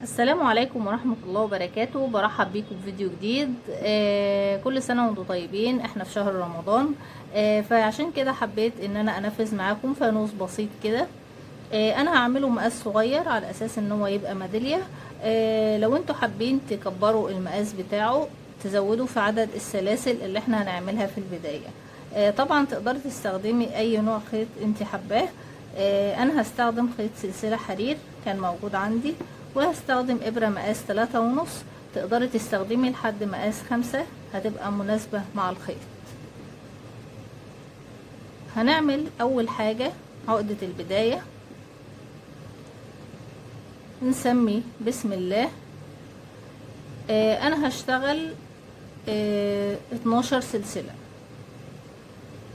السلام عليكم ورحمة الله وبركاته. برحب بيكم في فيديو جديد. كل سنة وانتم طيبين. احنا في شهر رمضان، فعشان كده حبيت ان انا انفذ معاكم فانوس بسيط كده. انا هعمله مقاس صغير على اساس ان هو يبقى ميدالية. لو انتوا حابين تكبروا المقاس بتاعه تزودوا في عدد السلاسل اللي احنا هنعملها في البداية. طبعا تقدري تستخدمي اي نوع خيط انت حباه. انا هستخدم خيط سلسلة حرير كان موجود عندي، وهستخدم ابرة مقاس 3.5. تقدري تستخدمي لحد مقاس 5، هتبقى مناسبة مع الخيط. هنعمل اول حاجة عقدة البداية، نسمي بسم الله. انا هشتغل 12 سلسلة.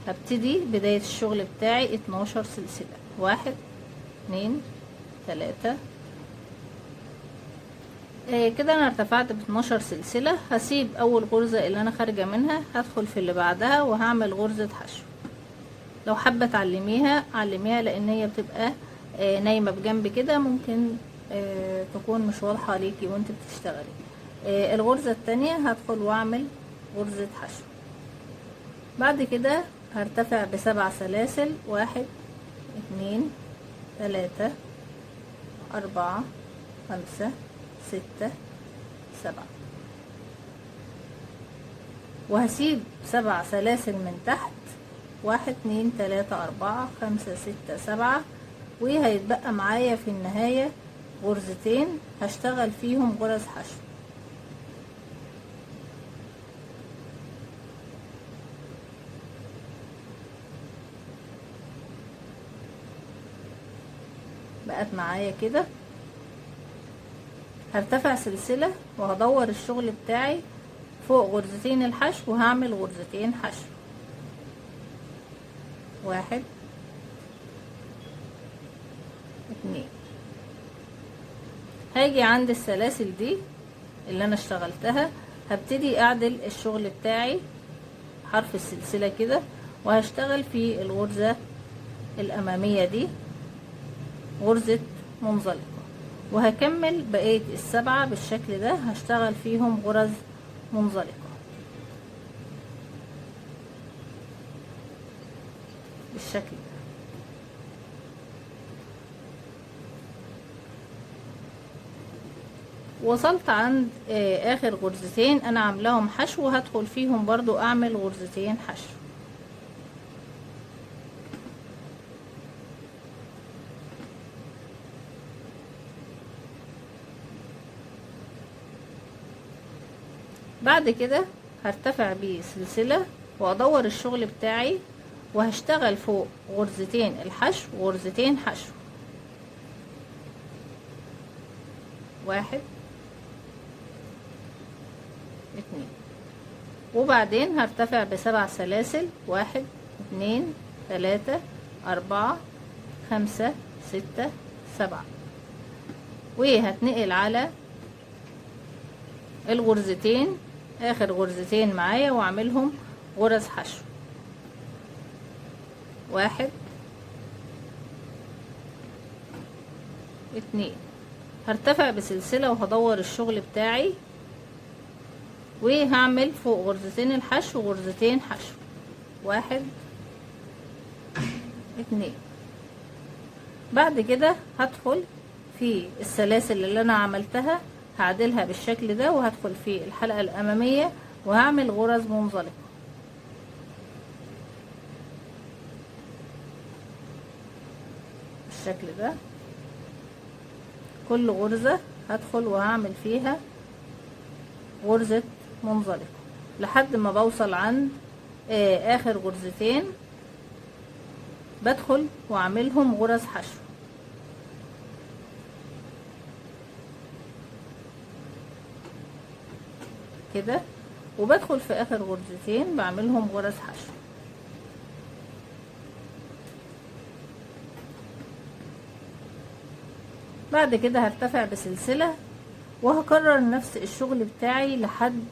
هبتدي بداية الشغل بتاعي 12 سلسلة. 1 2 3. كده انا ارتفعت باتناشر سلسلة. هسيب اول غرزة اللي انا خارجة منها، هدخل في اللي بعدها وهعمل غرزة حشو. لو حابة تعلميها علميها، لان هي بتبقى نايمة بجنب كده، ممكن تكون مش واضحة ليكي وانت بتشتغلي. الغرزة التانية هدخل واعمل غرزة حشو. بعد كده هرتفع ب7 سلاسل. 1 2 3 4 5 6 7، وهسيب 7 سلاسل من تحت. 1 2 3 4 5 6 7، وهيتبقى معايا في النهاية غرزتين هشتغل فيهم غرز حشو. بقت معايا كده. هرتفع سلسلة وهدور الشغل بتاعي فوق غرزتين الحشو، وهعمل غرزتين حشو. 1 2. هاجي عند السلاسل دي اللي انا اشتغلتها، هبتدي اعدل الشغل بتاعي حرف السلسلة كده، وهشتغل في الغرزة الامامية دي غرزة منزلقة، وهكمل بقية ال7 بالشكل ده، هشتغل فيهم غرز منزلقة بالشكل ده. وصلت عند اخر غرزتين انا عاملاهم حشو، وهدخل فيهم برضو اعمل غرزتين حشو. بعد كده هرتفع بسلسلة وادور الشغل بتاعي، وهشتغل فوق غرزتين الحشو وغرزتين حشو. 1 2، وبعدين هرتفع ب7 سلاسل. 1 2 3 4 5 6 7، وهتنقل على الغرزتين اخر غرزتين معايا واعملهم غرز حشو. 1 2. هرتفع بسلسلة وهدور الشغل بتاعي، وهعمل فوق غرزتين الحشو غرزتين حشو. 1 2. بعد كده هدخل في السلاسل اللي انا عملتها، هعدلها بالشكل ده، وهدخل في الحلقة الأمامية وهعمل غرز منزلقة. بالشكل ده. كل غرزة هدخل وهعمل فيها غرزة منزلقة لحد ما بوصل عند آخر غرزتين، بدخل واعملهم غرز حشو. كده، وبدخل في اخر غرزتين بعملهم غرز حشو. بعد كده هرتفع بسلسلة وهكرر نفس الشغل بتاعي لحد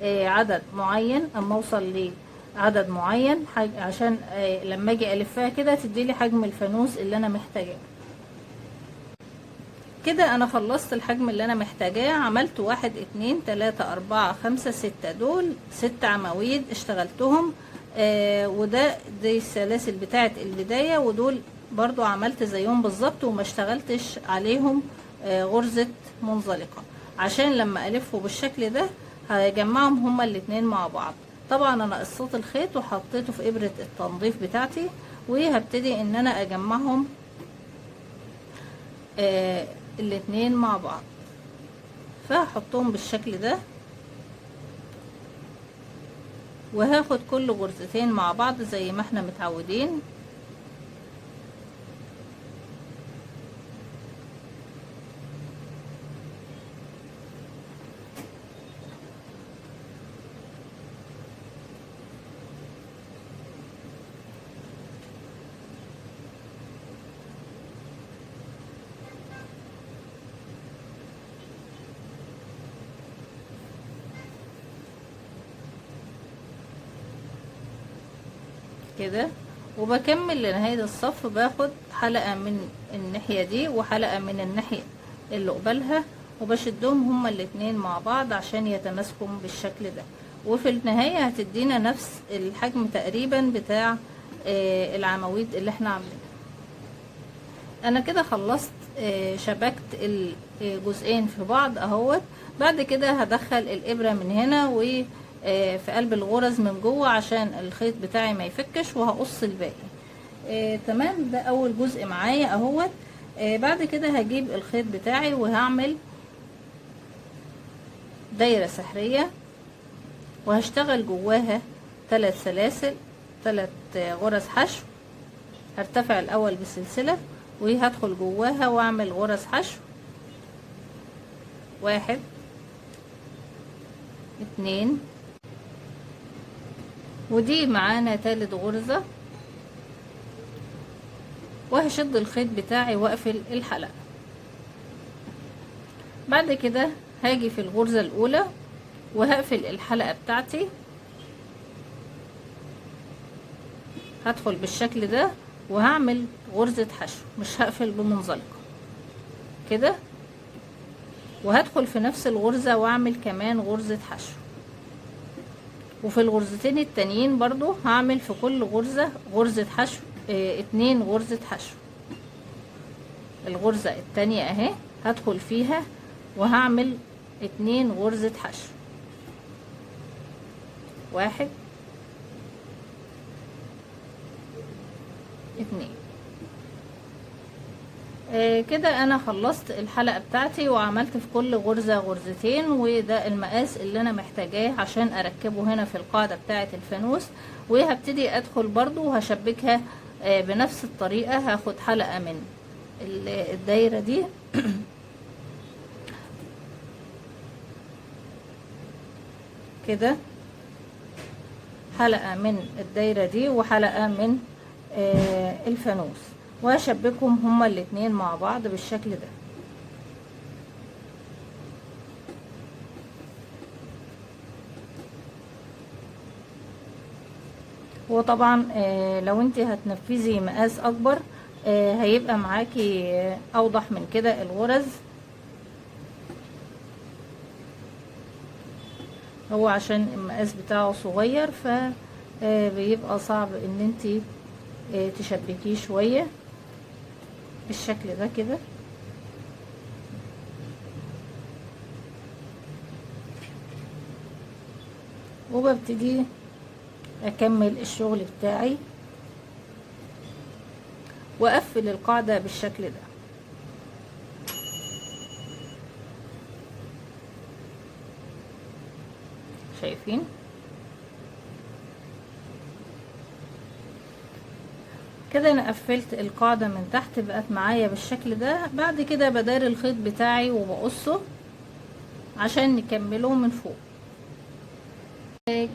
عدد معين. اما اوصل لعدد معين عشان لما اجي الفها كده تديلي حجم الفانوس اللي انا محتاجاه. كده انا خلصت الحجم اللي انا محتاجاه. عملت 1 2 3 4 5 6، دول 6 عواميد اشتغلتهم. وده دي السلاسل بتاعت البداية، ودول برضو عملت زيهم بالظبط وما اشتغلتش عليهم غرزة منزلقة، عشان لما الفه بالشكل ده هجمعهم هما الاتنين مع بعض. طبعا انا قصيت الخيط وحطيته في ابرة التنظيف بتاعتي، وهبتدي ان انا اجمعهم الاتنين مع بعض. فهحطهم بالشكل ده، وهاخد كل غرزتين مع بعض زي ما احنا متعودين. كده، وبكمل لنهاية الصف. باخد حلقة من الناحية دي وحلقة من الناحية اللي قبلها، وبشدهم هما الاتنين مع بعض عشان يتماسكوا بالشكل ده. وفي النهاية هتدينا نفس الحجم تقريبا بتاع العواميد اللي احنا عاملينها. انا كده خلصت، شبكت الجزئين في بعض اهوت. بعد كده هدخل الابرة من هنا و في قلب الغرز من جوه عشان الخيط بتاعي ما يفكش، وهقص الباقي. تمام، ده اول جزء معايا اهوت. بعد كده هجيب الخيط بتاعي وهعمل دايرة سحرية، وهشتغل جواها 3 سلاسل، 3 غرز حشو. هرتفع الاول بالسلسلة وهدخل جواها واعمل غرز حشو، 1 2، ودي معانا تالت غرزة، وهشد الخيط بتاعي واقفل الحلقة. بعد كده هاجي في الغرزة الاولى وهقفل الحلقة بتاعتي، هدخل بالشكل ده وهعمل غرزة حشو، مش هقفل بمنزلقة كده، وهدخل في نفس الغرزة واعمل كمان غرزة حشو. وفي الغرزتين التانيين برضو هعمل في كل غرزة غرزة حشو، 2 غرزة حشو. الغرزة التانية اهي هدخل فيها وهعمل 2 غرزة حشو، 1 2. كده انا خلصت الحلقة بتاعتي وعملت في كل غرزة غرزتين، وده المقاس اللي انا محتاجاه عشان اركبه هنا في القاعدة بتاعة الفانوس. وهبتدي ادخل برضو وهشبكها بنفس الطريقة. هاخد حلقة من الدايرة دي كده، حلقة من الدايرة دي وحلقة من الفانوس، وهشبكهم هما الاتنين مع بعض بالشكل ده. وطبعا لو انت هتنفذي مقاس اكبر، هيبقى معاكي اوضح من كده الغرز. هو عشان المقاس بتاعه صغير ف بيبقى صعب ان انت تشبكيه شوية بالشكل ده كده. وببتدي اكمل الشغل بتاعي واقفل القاعدة بالشكل ده. شايفين كده؟ انا قفلت القاعدة من تحت، بقت معايا بالشكل ده. بعد كده بدار الخيط بتاعي وبقصه عشان نكمله من فوق.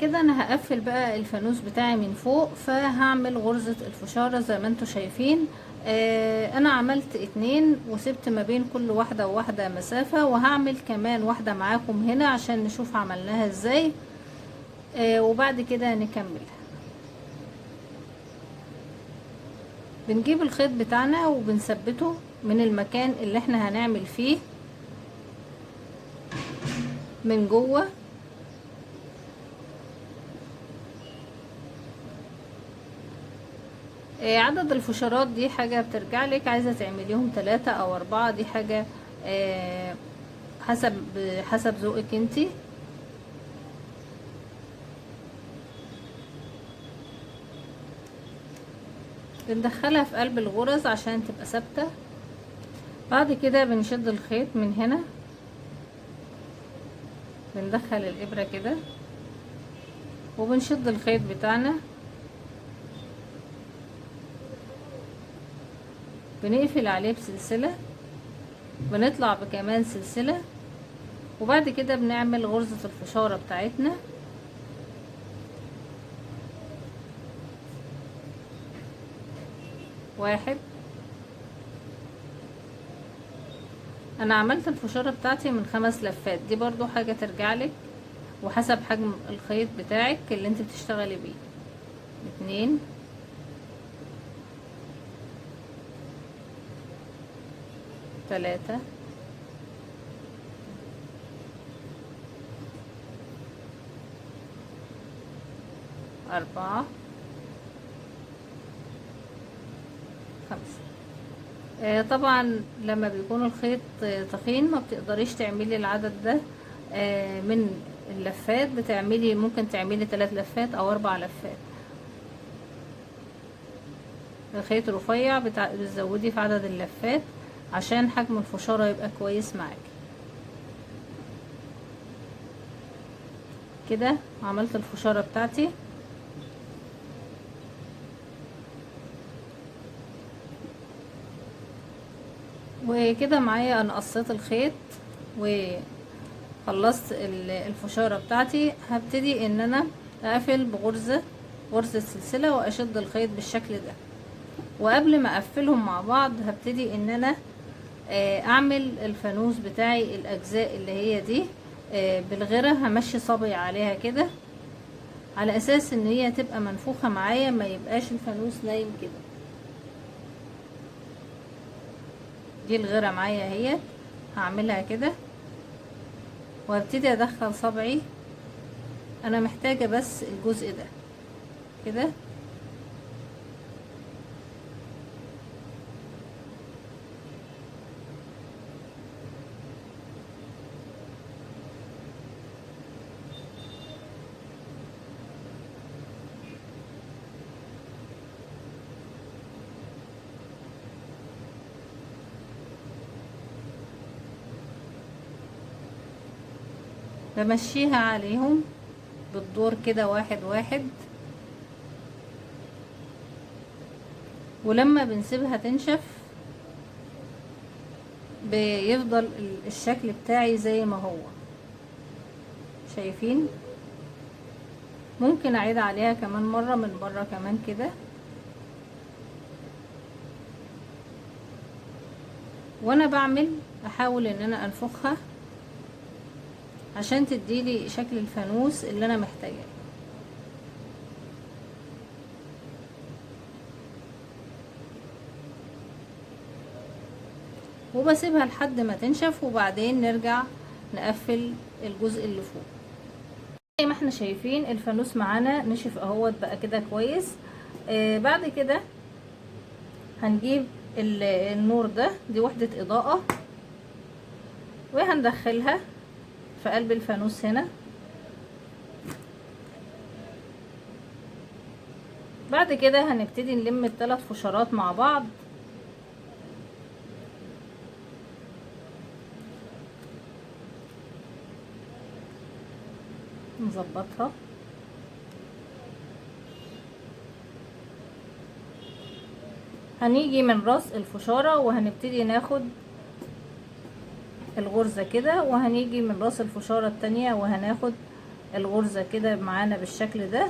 كده انا هقفل بقى الفانوس بتاعي من فوق، فهعمل غرزة الفشارة زي ما انتم شايفين. انا عملت 2 وسبت ما بين كل واحدة وواحدة مسافة، وهعمل كمان واحدة معاكم هنا عشان نشوف عملناها ازاي، وبعد كده نكملها. بنجيب الخيط بتاعنا وبنثبته من المكان اللي احنا هنعمل فيه من جوه. عدد الفشارات دي حاجة بترجع لك، عايزة تعمليهم 3 او 4، دي حاجة حسب ذوقك انتي. بندخلها في قلب الغرز عشان تبقى ثابتة. بعد كده بنشد الخيط من هنا، بندخل الإبرة كده وبنشد الخيط بتاعنا، بنقفل عليه بسلسلة، بنطلع بكمان سلسلة، وبعد كده بنعمل غرزة الفشارة بتاعتنا. واحد. انا عملت الفشارة بتاعتي من 5 لفات، دي برضو حاجة ترجعلك وحسب حجم الخيط بتاعك اللي انت بتشتغلي بيه. 2، 3، 4، 5. طبعا لما بيكون الخيط تخين ما بتقدريش تعملي العدد ده من اللفات، ممكن تعملي 3 لفات او 4 لفات. الخيط رفيع بتزودي في عدد اللفات عشان حجم الفشارة يبقى كويس معاكي. كده عملت الفشارة بتاعتي. وكده معايا انا قصيت الخيط وخلصت الفشارة بتاعتي. هبتدي ان انا اقفل بغرزة، غرزة سلسلة، واشد الخيط بالشكل ده. وقبل ما اقفلهم مع بعض هبتدي ان انا اعمل الفانوس بتاعي الاجزاء اللي هي دي، بالغيرة همشي صبعي عليها كده على اساس ان هي تبقى منفوخة معايا، ما يبقاش الفانوس نايم كده. دي الغيرة معايا اهي، هعملها كده وابتدي ادخل صبعي. انا محتاجة بس الجزء ده كده، بمشيها عليهم بالدور كده واحد واحد. ولما بنسيبها تنشف بيفضل الشكل بتاعي زي ما هو، شايفين؟ ممكن اعيد عليها كمان مرة من بره كمان كده. وانا بعمل احاول ان انا انفخها عشان تديلي شكل الفانوس اللي انا محتاجاه. وبسيبها لحد ما تنشف وبعدين نرجع نقفل الجزء اللي فوق. زي ما احنا شايفين الفانوس معانا نشف اهوت بقى كده كويس. بعد كده هنجيب النور ده، دي وحدة اضاءة، وهندخلها في قلب الفانوس هنا. بعد كده هنبتدي نلم الثلاث فشارات مع بعض. نظبطها. هنيجي من راس الفشارة وهنبتدي ناخد الغرزة كده، وهنيجي من راس الفشارة التانية وهناخد الغرزة كده معانا بالشكل ده.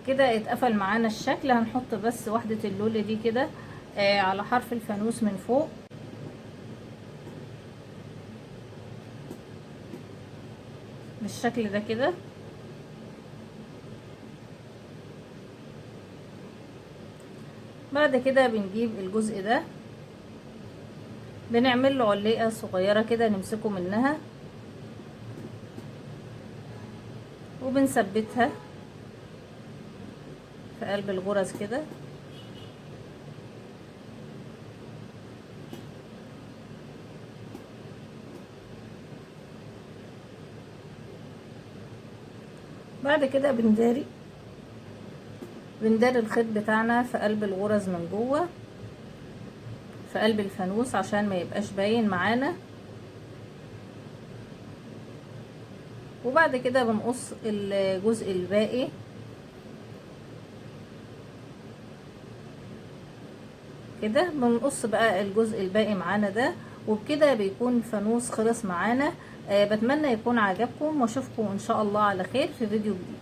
كده اتقفل معانا الشكل. هنحط بس وحدة اللولي دي كده على حرف الفانوس من فوق. بالشكل ده كده. بعد كده بنجيب الجزء ده بنعمل له علقة صغيرة كده نمسكه منها وبنثبتها في قلب الغرز كده. بعد كده بنداري الخيط بتاعنا في قلب الغرز من جوه في قلب الفانوس عشان ما يبقاش باين معانا. وبعد كده بنقص الجزء الباقي كده، بنقص بقى الجزء الباقي معانا ده، وبكده بيكون الفانوس خلص معانا. بتمنى يكون عجبكم، واشوفكم ان شاء الله على خير في فيديو جديد.